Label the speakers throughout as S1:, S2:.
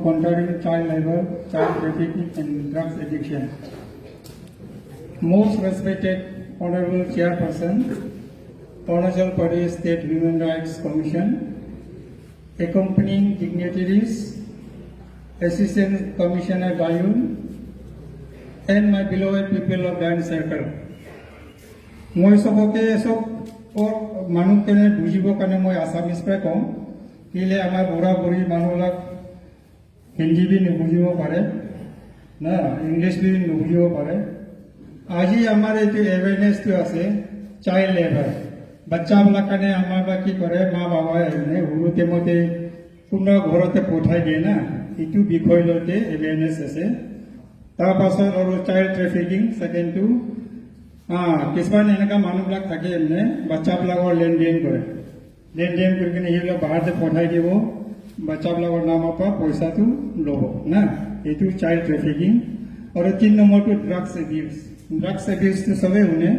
S1: Countering Child Labor, Child Trafficking and Drugs Addiction. Most respected Honorable Chairperson, Arunachal Pradesh State Human Rights Commission, accompanying dignitaries, Assistant Commissioner Dayun, and my beloved people of Dayun Circle. মই চবকে চব মানুহখিনি বুজিবৰ কাৰণে মই Assamese পৰাই ক'ম। কেলে আমাৰ বুঢ়া বুঢ়ী মানুহবিলাক হিন্দী বি নুবুজিব পাৰে না, ইংলিছ বি নুবুজিব পাৰে। আজি আমাৰ এইটো এৱেৰনেছটো আছে চাইল্ড লেবাৰ। বাচ্চাবিলাক কাৰণে আমাৰ বা কি কৰে, মা বাবাই এনে সৰু টাইমতে কোনোবা ঘৰতে পঠাই দিয়ে না, এইটো বিষয় লৈতে এৱেৰনেছ আছে। তাৰপাছত আৰু চাইল্ড ট্ৰেফিকিং ছেকেণ্ডটো, কিছুমান এনেকুৱা মানুহবিলাক থাকে, এনে বাচ্চাবিলাকৰ লেনদেন কৰে। লেনদেন কৰি কিনে সেইবিলাক বাহিৰতে পঠাই দিব, বাচ্চাবিলাকৰ নামৰ পৰা পইচাটো ল'ব না, এইটো চাইল্ড ট্ৰেফিকিং। আৰু 3 নম্বৰটো ড্ৰাগছ এবিউজ। ড্ৰাগছ এবিউজটো চবেই শুনে।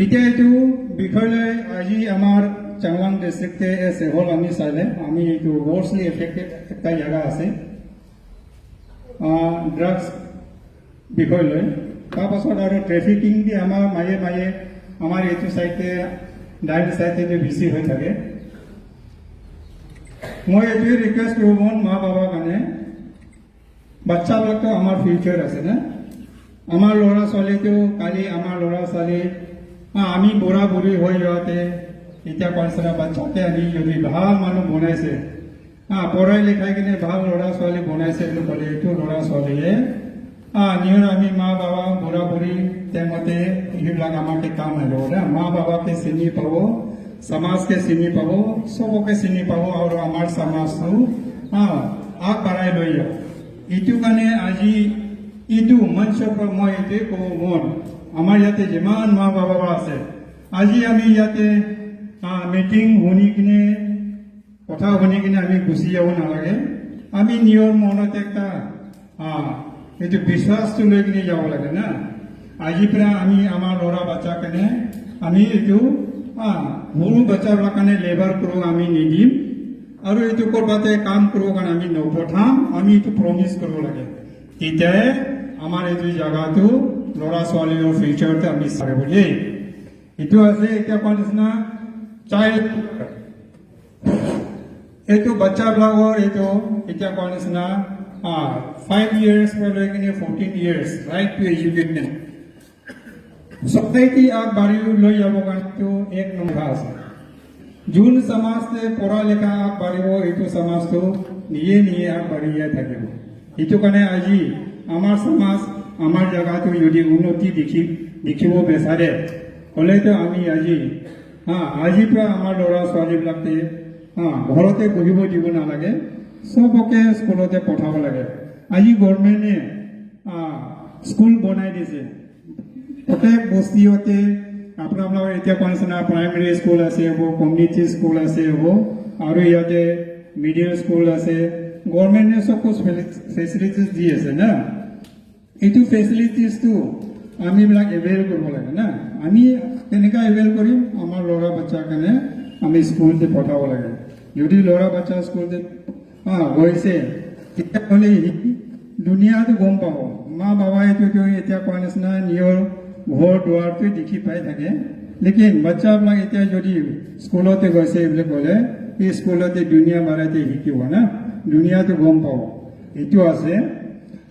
S1: এতিয়া এইটো বিষয় লৈ আজি আমাৰ চাংলাং ডিষ্ট্ৰিক্টে এজ এ হোল আমি চালে আমি এইটো ৱৰ্চলি এফেক্টেড একটা জাগা আছে ড্ৰাগছ বিষয় লৈ। তাৰপাছত আৰু ট্ৰেফিকিং দি আমাৰ মাজে মাজে আমাৰ এইটো চাইডে, ডাইন চাইডে বেছি হৈ থাকে। মই এইটোৱে ৰিকুৱেষ্ট কৰিব মন মা বাবাৰ কাৰণে, বাচ্চাবিলাকতো আমাৰ ফিউচাৰ আছে না। আমাৰ ল'ৰা ছোৱালীটো কালি আমাৰ ল'ৰা ছোৱালী, আমি বুঢ়া বুঢ়ী হৈ যোৱাতে এতিয়া কনচেনা বাচ্চাকে আমি যদি ভাল মানুহ বনাইছে, পঢ়াই লিখাই কিনে ভাল ল'ৰা ছোৱালী বনাইছে বুলি ক'লে, এইটো ল'ৰা ছোৱালীয়ে নিজৰ আমি মা বাবা বুঢ়া বুঢ়ী টাইমতে সেইবিলাক আমাকে কাম আহিব না। মা বাবাকে চিনি পাব, সমাজকে চিনি পাব, চবকে চিনি পাব আৰু আমাৰ সমাজটো আগবঢ়াই লৈ যাব। এইটো কাৰণে আজি এইটো মঞ্চৰ পৰা মই এইটোৱে ক'ব মন, আমাৰ ইয়াতে যিমান মা বাবা আছে, আজি আমি ইয়াতে মিটিং শুনি কিনে, কথা শুনি কিনে আমি গুচি যাব নালাগে। আমি নিজৰ মনত একটা এইটো বিশ্বাসটো লৈ কিনে যাব লাগে না। আজিৰ পৰা আমি আমাৰ ল'ৰা বাচ্চা কাৰণে আমি এইটো সৰু বাচ্চাবিলাক কাৰণে লেবাৰ কৰোঁ আমি নিদিম আৰু এইটো ক'ৰবাতে কাম কৰিব কাৰণে আমি নপঠাম, আমি এইটো প্ৰমিচ কৰিব লাগে। তেতিয়াহে আমাৰ এইটো জাগাটো ল'ৰা ছোৱালীৰ ফিউচাৰটো আমি চাব দেই। এইটো আছে। এতিয়া কোৱা নিচিনা চাইল্ড এইটো বাচ্চাবিলাকৰ এইটো এতিয়া কোৱা নিচিনা 5 ইয়াৰ্ছ পৰা লৈ কিনে 14 years, right to education. Society আগবাঢ়ি লৈ যাব কাৰণেতো এক নম্বৰ আছে। যোন সমাজতে পঢ়া লিখা আগবাঢ়িব, এইটো সমাজটো নিজে নিজে আগবাঢ়ি যাই থাকিব। সেইটো কাৰণে আজি আমাৰ সমাজ, আমাৰ জেগাটো যদি উন্নতি দেখিব বিচাৰে হ'লেতো আমি আজি আজিৰ পৰা আমাৰ ল'ৰা ছোৱালীবিলাকে ঘৰতে বহিব দিব নালাগে, চবকে স্কুলতে পঠাব লাগে। আজি গভৰ্ণমেণ্টে স্কুল বনাই দিছে প্ৰত্যেক বস্তিতে। আপোনালোকৰ এতিয়া কোৱা নিচিনা প্ৰাইমেৰী স্কুল আছে হ'ব, কমিউনিটি স্কুল আছে হ'ব আৰু ইয়াতে মিডিল স্কুল আছে। গভৰ্ণমেণ্টে চব ফেচিলিটিছ দি আছে না। এইটো ফেচিলিটিছটো আমিবিলাক এভেইল কৰিব লাগে না। আমি কেনেকুৱা এভেইল কৰিম? আমাৰ ল'ৰা বাচ্চাৰ কাৰণে আমি স্কুলতে পঠাব লাগে। যদি ল'ৰা বাচ্চা স্কুলতে গৈছে, তেতিয়াহ'লে সি দুনিয়াটো গম পাব। মা বাবাইতো এতিয়া কোৱা নিচিনা নিজৰ ঘৰ দুৱাৰটো দেখি পাই থাকে, লেকিন বাচ্চাবিলাক এতিয়া যদি স্কুলতে গৈছে বুলি ক'লে, এই স্কুলতে দুনিয়া বাৰেতে শিকিব না, দুনিয়াটো গম পাব। এইটো আছে।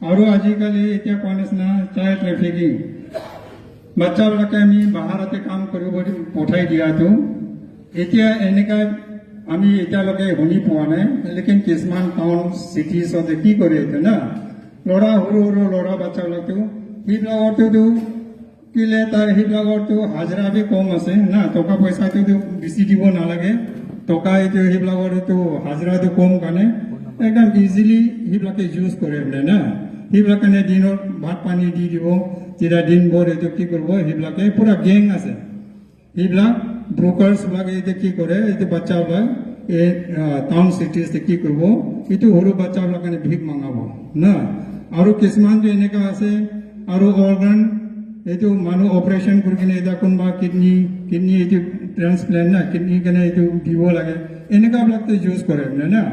S1: আৰু আজিকালি এতিয়া কোৱা নিচিনা চাইল্ড ট্ৰেফিকিং, বাচ্চাবিলাকে আমি বাহিৰতে কাম কৰিব পঠাই দিয়াটো এতিয়া এনেকা আমি এতিয়ালৈকে শুনি পোৱা নাই। লেকিন কিছুমান টাউন চিটিজতে কি কৰে এতিয়া না, ল'ৰা সৰু সৰু ল'ৰা বাচ্চাবিলাকতো সেইবিলাকৰটোতো কিলে তাৰ সেইবিলাকৰতো হাজিৰা বি কম আছে না, টকা পইচাটোতো বেছি দিব নালাগে। টকা এইটো সেইবিলাকৰ এইটো হাজিৰাটো কম কাৰণে একদম ইজিলি সেইবিলাকে ইউজ কৰে বোলে না। সেইবিলাক কাৰণে দিনত ভাত পানী দি দিব, তেতিয়া দিনভৰ এইটো কি কৰিব, সেইবিলাকে পূৰা গেং আছে। সেইবিলাক ব্ৰকাৰ্ছবিলাক এতিয়া কি কৰে, এইটো বাচ্চাবিলাক এই টাউন চিটিজতে কি কৰিব, এইটো সৰু বাচ্চাবিলাক কাৰণে ভিক মাঙাব না। আৰু কিছুমানটো এনেকুৱা আছে আৰু অৰ্গান এইটো মানুহ অপাৰেশ্যন কৰি কিনে এতিয়া কোনোবা কিডনি এইটো ট্ৰান্সপ্লেণ্ট না, কিডনি কেনে এইটো দিব লাগে, এনেকুৱাবিলাকতো ইউজ কৰে মানে না।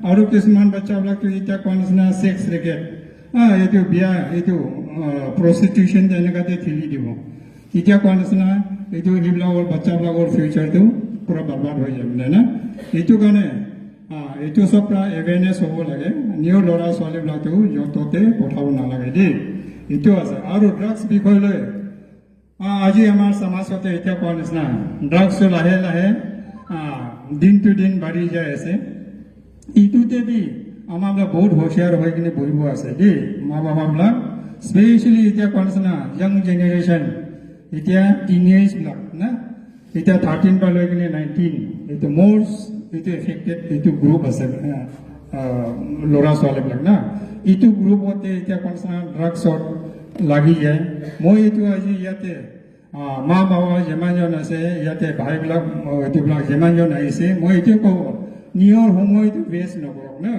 S1: আৰু কিছুমান বাচ্চাবিলাকতো এতিয়া কোৱা নিচিনা ছেক্স ৰেকেট, এইটো বিয়া, এইটো প্ৰষ্টিটিউশ্যন তেনেকুৱাতে ঠেলি দিব। তেতিয়া কোৱা নিচিনা এইটো সেইবিলাকৰ বাচ্চাবিলাকৰ ফিউচাৰটো পূৰা বৰবাদ হৈ যাব না। এইটো কাৰণে এইটো চব প্ৰায় এৱেৰনেছ হ'ব লাগে। নিজৰ ল'ৰা ছোৱালীবিলাকেও য'ত ত'তে পঠাব নালাগে দেই, এইটো আছে। আৰু ড্ৰাগছ বিষয়লৈ আজি আমাৰ সমাজতে এতিয়া কোৱা নিচিনা ড্ৰাগছটো লাহে লাহে দিনটো দিন বাঢ়ি যাই আছে। ইটোতে বি আমাৰ বহুত হুঁচিয়াৰ হৈ কিনে বহিব আছে দেই মা বাবাবিলাক। স্পেচিয়েলি এতিয়া কোৱা নিচিনা য়াং জেনেৰেশ্যন, এতিয়া টিনেজবিলাক না, এতিয়া 13 পৰা লৈ কিনে 19, এইটো মষ্ট এইটো এফেক্টেড এইটো গ্ৰুপ আছে ল'ৰা ছোৱালীবিলাক না। এইটো গ্ৰুপতে এতিয়া কোৱা নিচিনা ড্ৰাগছত লাগি যায়। মই এইটো আজি ইয়াতে মা বাবা যিমানজন আছে ইয়াতে, ভাইবিলাক, এইটোবিলাক যিমানজন আহিছে, মই এইটোৱে কওঁ, নিজৰ সময়টো ৱেষ্ট নকৰক না।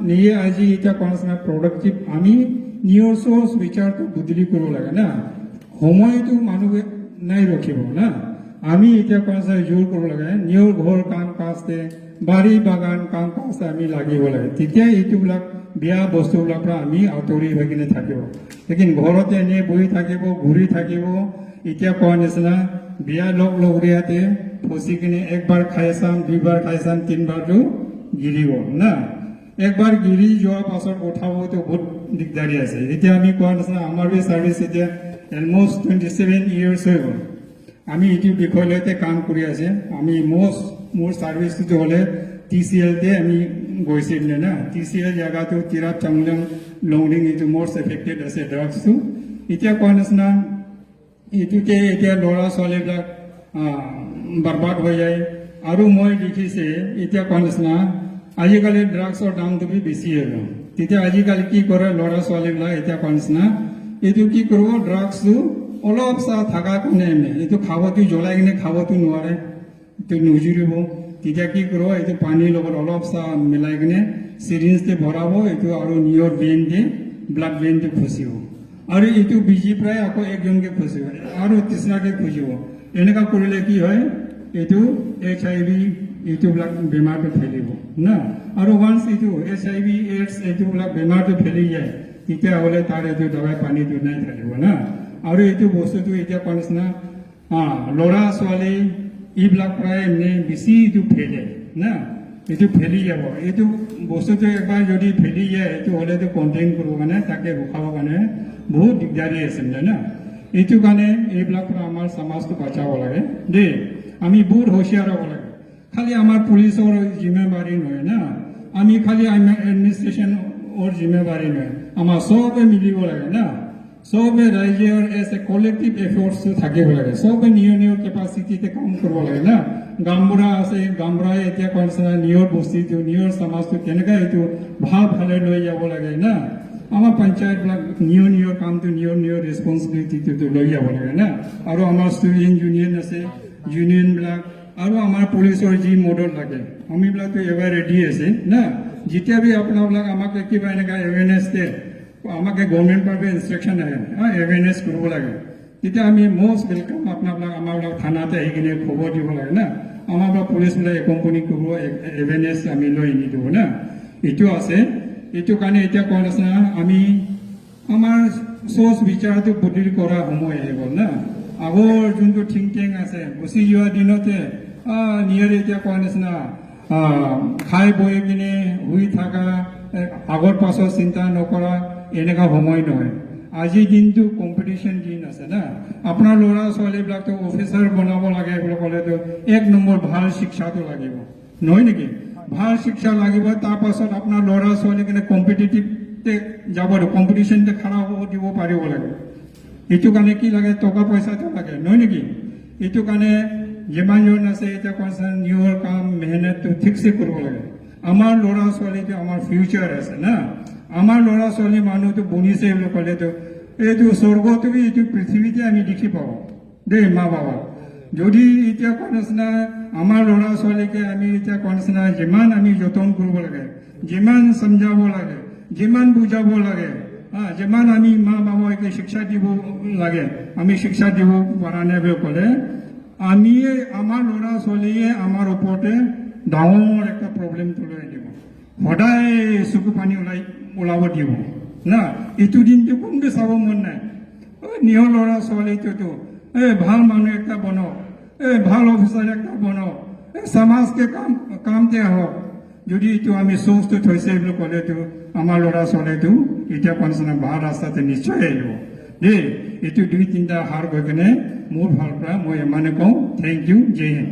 S1: নিজে আজি এতিয়া কোৱা নিচিনা প্ৰডাক্টিভ আমি নিজৰ চ'চ বিচাৰটো বদলি কৰিব লাগে না। সময়টো মানুহে নাই ৰখিব না। আমি এতিয়া কোৱা নিচিনা জোৰ কৰিব লাগে, নিজৰ ঘৰ কাম কাজতে, বাৰী বাগান কাম কাজতে আমি লাগিব লাগে। তেতিয়া এইটোবিলাক বেয়া বস্তুবিলাক পৰা আমি আঁতৰি হৈ কিনে থাকিব। লেকিন ঘৰতে এনেই বহি থাকিব, ঘূৰি থাকিব, এতিয়া কোৱা নিচিনা বেয়া লগ লগৰীয়াতে ফচি কিনে একবাৰ খাই চাম, দুইবাৰ খাই চাম, তিনিবাৰটো গিৰিব না। একবাৰ গিৰি যোৱাৰ পাছত উঠাবতো বহুত দিগদাৰী আছে। এতিয়া আমি কোৱা নিচিনা আমাৰ বি চাৰ্ভিচ এতিয়া অলমষ্ট 27 ইয়াৰ্ছ হৈ গ'ল। আমি এইটো বিষয়লৈতে কাম কৰি আছে। আমি মষ্ট মোৰ চাৰ্ভিচটো হ'লে টিচিএলতে আমি গৈছিলে না। টিচিএল জেগাটো তিৰাপ, চাংলাং, লংডিং, এইটো মষ্ট এফেক্টেড আছে ড্ৰাগছটো। এতিয়া কোৱা নিচিনা এইটোতে এতিয়া ল'ৰা ছোৱালীবিলাক বৰবাদ হৈ যায়। আৰু মই দেখিছে এতিয়া কোৱা নিচিনা আজিকালি ড্ৰাগছৰ দামটো বি বেছি হৈ গ'ল। তেতিয়া আজিকালি কি কৰে ল'ৰা ছোৱালীবিলাক, এতিয়া কোৱা নিচিনা এইটো কি কৰিব, ড্ৰাগছটো অলপ চাহ থকাৰ কাৰণে এনে এইটো খাবতো জ্বলাই কিনে খাবতো নোৱাৰে, এইটো নুজুৰিব। তেতিয়া কি কৰিব, এইটো পানীৰ লগত অলপ চাহ মিলাই কিনে চিৰিঞ্জতে ভৰাব এইটো আৰু নিজৰ ভেইনতে, ব্লাড ভেইনটো খুচিব। আৰু এইটো বেজি প্ৰায় আকৌ একজনকে খুচিব আৰু তিছৰাকে খুচিব। এনেকুৱা কৰিলে কি হয়, এইটো এইচআইভি এইটোবিলাক বেমাৰটো ফেলিব না। আৰু ওৱান্স এইটো এইচআইভি এইডছ এইটোবিলাক বেমাৰটো ফেলি যায়, তেতিয়াহ'লে তাৰ এইটো দবাই পানীটো নাই থাকিব না। আৰু এইটো বস্তুটো এতিয়া কোৱা নিচিনা ল'ৰা ছোৱালী এইবিলাক প্ৰায় এনে বেছি এইটো ফেলে না। এইটো ফেলি যাব। এইটো বস্তুটো একবাৰ যদি ফেলি যায়, এইটো হ'লেতো কণ্টেইন কৰিব কাৰণে, তাকে ৰখাবৰ কাৰণে বহুত দিগদাৰী আছে মানে না। এইটো কাৰণে এইবিলাক পৰা আমাৰ সমাজটো বচাব লাগে দেই। আমি বহুত হুঁচিয়াৰ হ'ব লাগে। খালি আমাৰ পুলিচৰ জিম্মেবাৰী নহয় না, আমি খালি এডমিনিষ্ট্ৰেশ্যনৰ জিম্মেবাৰী নহয়, আমাৰ চবে মিলিব লাগে না। চবে ৰাইজৰ এজ এ কলেক্টিভ এফৰ্টছ থাকিব লাগে। চবে নিজৰ নিজৰ কেপাচিটিতে কাম কৰিব লাগে না। গামবুঢ়া আছে, গামবুঢ়াই এতিয়া কোৱা নিজৰ বস্তিটো, নিজৰ সমাজটো কেনেকৈ এইটো ভাল ভালে লৈ যাব লাগে না। আমাৰ পঞ্চায়তবিলাক নিজৰ নিজৰ কামটো, নিজৰ নিজৰ ৰেচপনচিবিলিটিটো লৈ যাব লাগে না। আৰু আমাৰ ষ্টুডেণ্ট ইউনিয়ন আছে, ইউনিয়নবিলাক আৰু আমাৰ পুলিচৰ যি মদত লাগে, আমিবিলাকতো এবাৰ ৰেডি আছে না। যেতিয়া বি আপোনাবিলাক আমাক কিবা এনেকুৱা এৱেৰনেছ দিয়ে, আমাকে গভৰ্ণমেণ্ট পৰা ইনষ্ট্ৰাকশ্যন আহে, এৱেৰনেছ কৰিব লাগে, তেতিয়া আমি মষ্ট welcome. আপোনাবিলাক আমাৰবিলাক থানাতে আহি কিনে খবৰ দিব লাগে না। আমাৰ পৰা পুলিচবিলাক একম্পনি কৰিব, এৱেৰনেছ আমি লৈ আনি দিব না। এইটো আছে। এইটো কাৰণে এতিয়া কোৱা নিচিনা আমি আমাৰ চোচ বিচাৰটো বদলি কৰা সময় আহি গ'ল না। আগৰ যোনটো থিংকিং আছে, গুচি যোৱা দিনতে নিয়াৰ এতিয়া কোৱা নিচিনা খাই বৈ কিনে শুই থকা, আগৰ পাছৰ চিন্তা নকৰা, এনেকুৱা সময় নহয়। আজিৰ দিনটো কম্পিটিশ্যন দিন আছে না। আপোনাৰ ল'ৰা ছোৱালীবিলাকতো অফিচাৰ বনাব লাগে বুলি ক'লেতো এক নম্বৰ ভাল শিক্ষাটো লাগিব নহয় নেকি? ভাল শিক্ষা লাগিব। তাৰপাছত আপোনাৰ ল'ৰা ছোৱালী কেনে কম্পিটিটিভ যাব, কম্পিটিশ্যনতে খাৰা হ'ব দিব পাৰিব লাগিব। এইটো কাৰণে কি লাগে? টকা পইচাটো লাগে নহয় নেকি? এইটো কাৰণে যিমানজন আছে এতিয়া কোৱাচোন, নিজৰ কাম মেহনতটো ঠিকছে কৰিব লাগে। আমাৰ ল'ৰা ছোৱালীটো আমাৰ ফিউচাৰ আছে না। আমাৰ ল'ৰা ছোৱালী মানুহটো বনিছে বুলি ক'লেতো এইটো স্বৰ্গটো এইটো পৃথিৱীতে আমি দেখি পাওঁ দেই মা বাবা। যদি এতিয়া কোৱা নিচিনা আমাৰ ল'ৰা ছোৱালীকে আমি এতিয়া কোৱা নিচিনা যিমান আমি যতন কৰিব লাগে, যিমান সমজাব লাগে, যিমান বুজাব লাগে, যিমান আমি মা বাবাকে শিক্ষা দিব লাগে, আমি শিক্ষা দিব পৰা নাই বুলি ক'লে আমি আমাৰ ল'ৰা ছোৱালীয়ে আমাৰ ওপৰতে ডাঙৰ একটা প্ৰব্লেমটো লৈ আনিব। সদায় চকু পানী ওলাই ওলাব দিব না। এইটো দিনটো কোনটো চাব মন নাই। ঐ, নিয় ল'ৰা ছোৱালীটোতো এই ভাল মানুহ একটা বনক, এই ভাল অফিচাৰ একটা বনক, এই সমাজকে কামতে আহক। যদি এইটো আমি চোচটো থৈছে বুলি ক'লেতো আমাৰ ল'ৰা ছোৱালীটো এতিয়া কনচনা ভাল ৰাস্তাতে নিশ্চয় আহিব দেই। এইটো দুই তিনিটা হাৰ গৈ কেনে মোৰ ভাল পৰা মই ইমানে কওঁ। Thank U, Jay Hind.